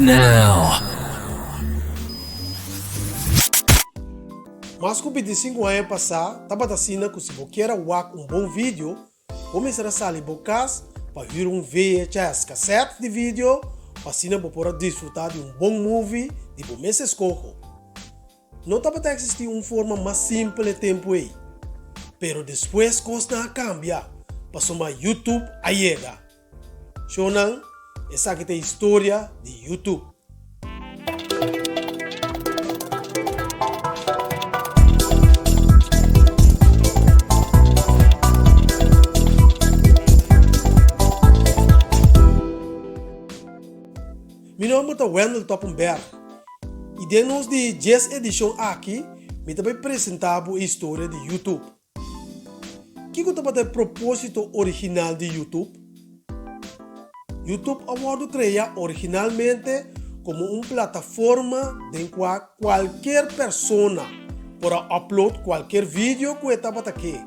now. Mas ku bintisinku aña pasá tabata asina ku si bo kier a wak un bon video, bo mester a sali bo kas pa hür un VHS kasèt di video pa asina bo por a disfrutá di un bon movie di bo mes eskoho. No tabata eksistí un forma mas simpel e tempu ei. Pero despues kosnan a kambia pasobra YouTube a yega. Shownan, esaki ta e historia di YouTube. Mi nomber ta Wendell Toppenberg y den nos di djes edicion aki mi ta bay presenta bo e historia di YouTube. Kico tabata e proposito original di YouTube? YouTube a wordo crea originalmente como un plataforma den cua cualkier persona por a upload cualkier video cu e tabata ke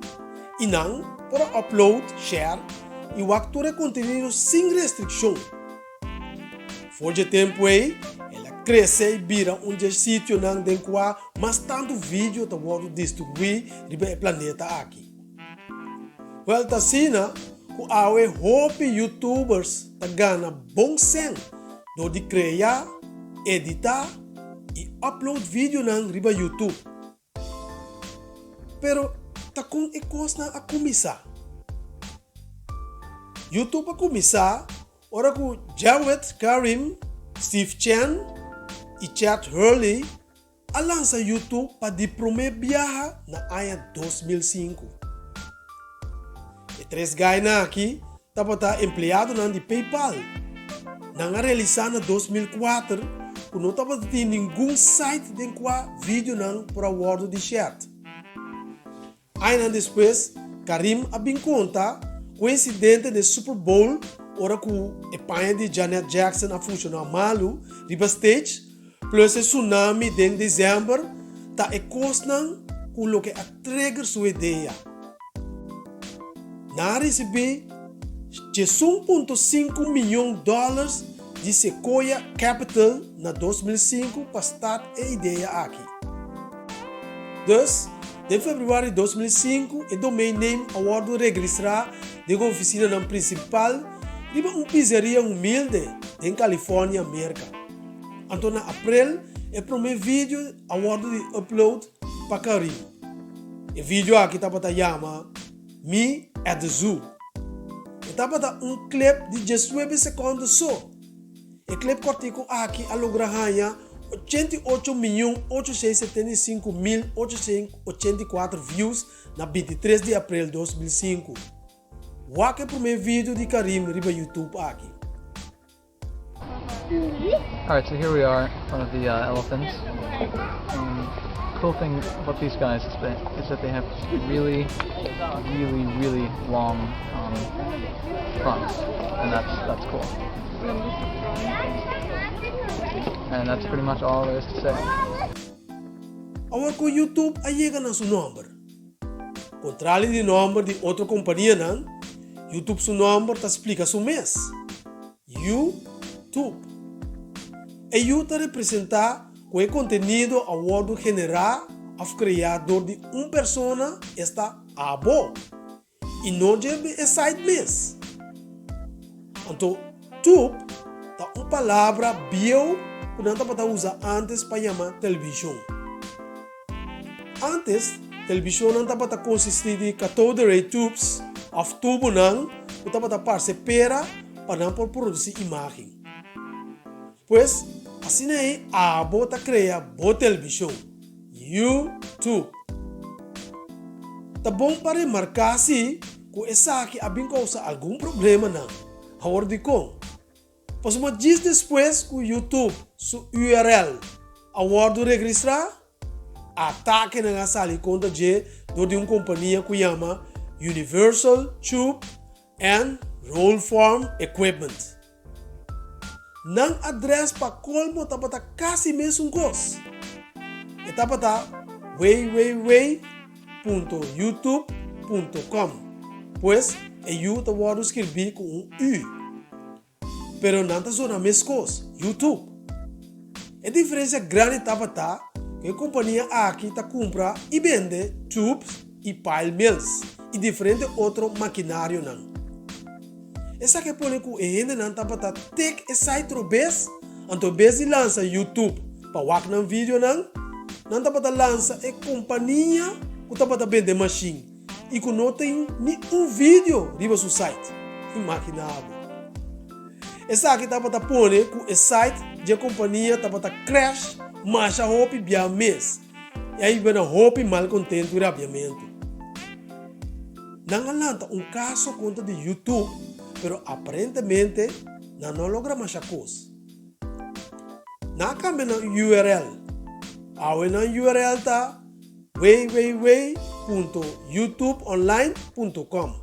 y nan por a upload, share y wak tur e contenido sin restriccion. For dje tempu ei, el a krese i bira un dje sitionan den kua mas tantu vidio ta wòrdu distribuí riba e planeta aki. Wèl ta asina ku awe hopi youtubers ta gana bon sèn dor di krea, editá i upload vidionan riba YouTube. Pero ta kon e kosnan a kuminsá? YouTube a kuminsá ora ku Jawed Karim, Steve Chen i Chad Hurley a lansa YouTube pa di promé biaha na aña 2005. E tres gainan aki Tabata empleadonan di PayPal. Nan a realisá na 2004 ku no tabata tin ningun site den kua videonan por a wòrdu di shared. Añanan despues, Karim a bin konta ku e insidente den Super Bowl ora ku e paña di Janet Jackson a funshoná malu riba stage plus e tsunami den desèmber ta e kosnan ku loke a trigger su idea. Nan a risibí 11.5 miyon dòlars di Sequoia Capital na 2005 pa start e idea aki. Dus, den febrüari 2005 e domain name a wòrdu registrá den ofisinanan prinsipal riba un pizzeria humilde den California, Merka. Anto na aprel e promé video a wòrdu di upload pa Karim. E video aki tabata yama Me at the Zoo. E tabata un clip di diesnuebe sekondo so. E clip kòrtiku aki a logra haña 88,875,884 views na 23 di aprel 2005. Wak e promé video di Karim riba YouTube aki. Alright, so here we are in front of the uh, elephants. Um, cool thing about these guys is that, is that they have really, really, really long um, trunks, and that's that's cool. And that's pretty much all there is to say. Awor ku YouTube a yega na su nòmber. Kontrali di nòmber di otro kompanianan, YouTube su nòmber ta splika su mes, You Tube. E You ta representá ku e kontenido a wòrdu generá òf kreá dor di un persona, esta abo, i no dje e site mes. Anto, tube ta un palabra bieu ku nan tabata usa ántes pa yama televishon. Ántes, televishonnan tabata konsistí di cathode ray tubes òf tubunan ku tabata parse pera pa nan por produsí imágen. Pues, asina ei abo ta krea bo televishon. You-tube. Ta bon pa remarká si ku esaki a bin kousa algun problemanan. Awor dikon? Pasobra djis despues ku YouTube su URL a wòrdu registrá, atakenan a sali kontra dje dor di un kompania ku yama Universal Tube and Roll Form Equipment. Nan adrès pa kolmo tabata kasi mesun kos. E tabata www punto youtube punto com. Pues e yu ta wòrdu skirbí ku un u. Pero nan ta zona meskos, YouTube. E diferensia grandi tabata ku e kompania aki ta kumpra i bende tubes i pile mills i diferente otro makinarionan. Esaki a pone ku e hendenan tabata tek e site robes, anto bes di lansa YouTube pa wak nan videonan, nan tabata lansa e kompania ku tabata bende mashin i ku no tin ni un video riba su site. Imagina bo! Esaki tabata pone ku e site dje kompania tabata crash masha hopi bia mes i a hiba na hopi malkontentu i rabiamentu. Nan a lanta un kaso kontra di YouTube, pero aparentemente nan no a logra masha kos. Nan a kambia nan URL. Awe nan URL ta www punto youtubeonline punto com.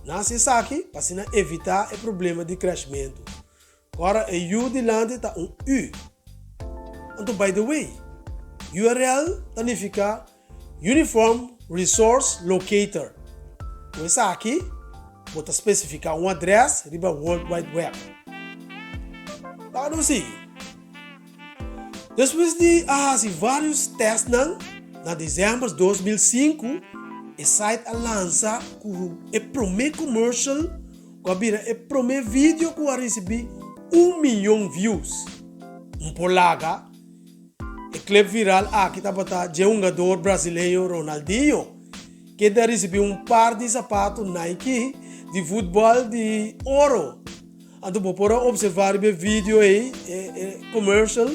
Nan hasi esaki pa asina evitá e problema di crashmentu. Ora e U dilanti ta un U. Anto by the way, URL ta nifiká Uniform Resource Locator. Ku esaki bo ta spesifiká un adrès riba World Wide Web. Laga nos sigui. Despues di a hasi vários tèstnan, na desèmber 2005 e site a lansa ku e promé commercial ku a bira e promé video ku a risibí un miyon views. Un por laga, e clip viral aki tabata dje hungador brasileño Ronaldinho, kende a risibí un par di sapatu Nike di futbòl di oro. Anto bo por a observá riba e video ei, e commercial,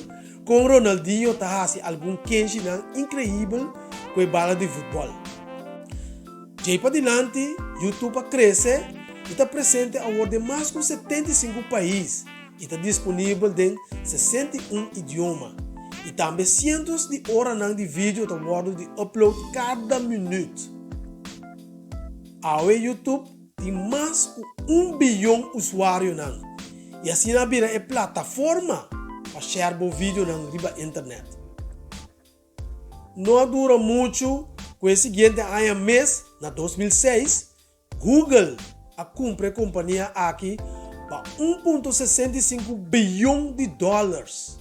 kon Ronaldinho ta hasi algun kenshinan inkreibel ku e bala di futbòl. Djei padilanti, YouTube a krese i ta presente awor den mas ku 75 pais i ta disponibel den 61 idioma. I tambe sientos di oranan di video ta wòrdu di upload kada minüt. Awe YouTube tin mas ku un biyon usuarionan i asina a bira e plataforma pa share bo videonan riba internet. No a dura muchu ku e siguiente aña mes, na 2006, Google a kumpra e kompania aki pa 1.65 biyon di dòlars.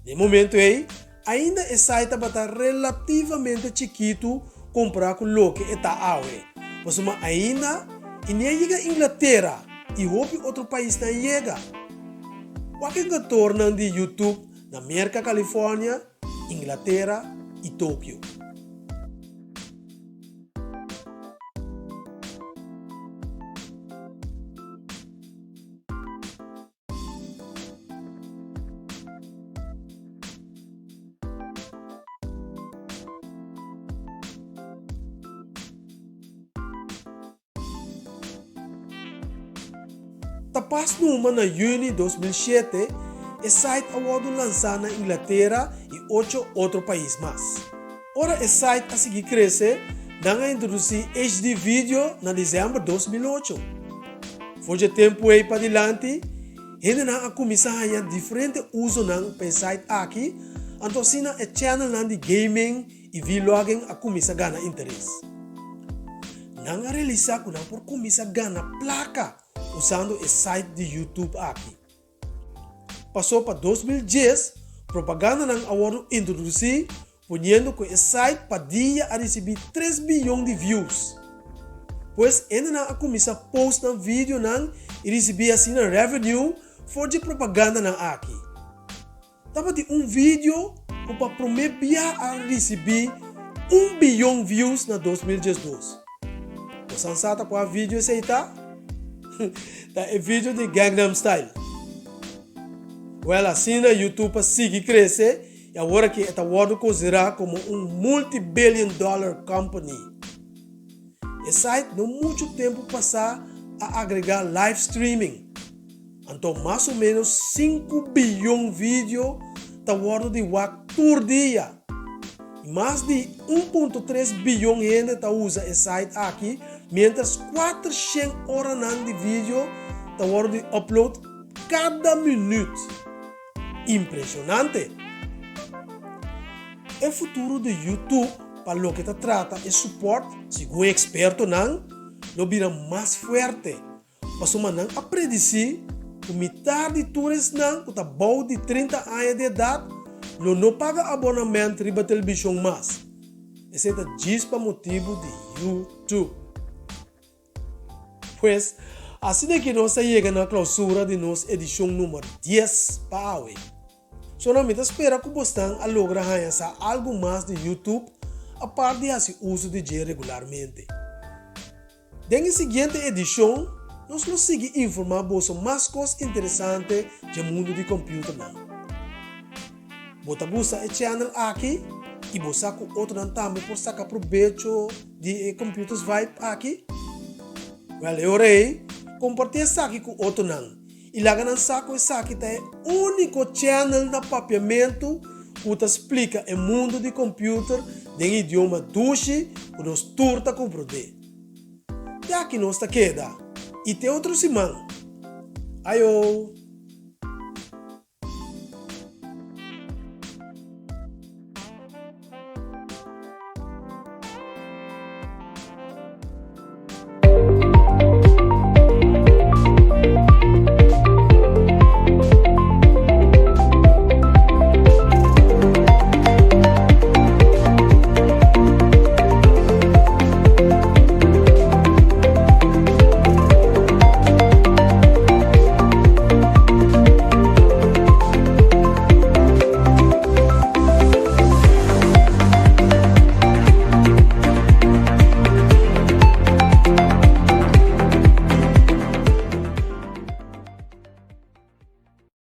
Na e momento ei, ainda e site tabata relativamente chikitu kompará ku loke e ta awe, pasobra ainda e ni a yega Inglatera i hopi otro paisnan yega. Wak e kantornan di YouTube na Merka, California, Inglatera i Tokio. Ta pas numa na yüni 2007 e site a wòrdu lansá na Inglatera i ocho otro pais mas. Ora e site a sigui krese, nan a introdusí HD video na desèmber 2008. For dje tempu ei padilanti, hendenan a kuminsá haña diferente usonan pa e site aki, anto asina e channelnan di gaming i vlogging a kuminsá gana interes. Nan a realisá ku nan por kuminsá gana plaka usando e site di YouTube aki. Pasó pa 2010, propagandanan a wòrdu introdusí poniendo ku e site pa dia a risibí tres biyon di views. Pues hendenan a kuminsá post nan videonan i risibí asina revenue for dje propagandanan aki. Tabatin un video ku pa promé bia a risibí un biyon views na 2012. Bosan sa ta kua video esei ta? Ta e video di Gangnam Style. Wèl, asina YouTube a sigui krese i awor aki e ta wòrdu konsiderá komo un multi-billion dollar company. E site no muchu tempu pasá a agregá live streaming. Anto mas o menos sinku biyon video ta wòrdu di wak tur dia. I mas di 1.3 biyon hende ta usa e site aki, miéntras 400 oranan di video ta wòrdu di upload kada minüt. Impreshonante! E futuro di YouTube pa loke ta trata e support, segun e ekspertonan, lo bira mas fuerte. Pasobra nan a predisí ku mitar di tur esnan ku ta bou di 30 aña di edat lo no paga abonament riba telebishon mas. Esei ta djis pa motibu di YouTube. Pues, asina ki nos a yega na klausura di nos edishon number dies pa awe. Sona mi ta spera ku bosnan a logra haña sa algu mas di YouTube apart di hasi uso di dje regularmente. Den e siguiente edishon nos lo sigui informá boso mas kos interesante dje mundu di kòmpiuternan. Bo ta gusta e channel aki i bo sa ku otronan tambe por saka probecho di e Computers Vibe aki? Wèl e ora ei, kompartí esaki ku otronan i laga nan sa ku esaki ta e úniko channel na papiamentu ku ta splika e mundu di computer den idioma dushi ku nos tur ta komprondé. Te aki nos ta keda i te otro siman. Ayo!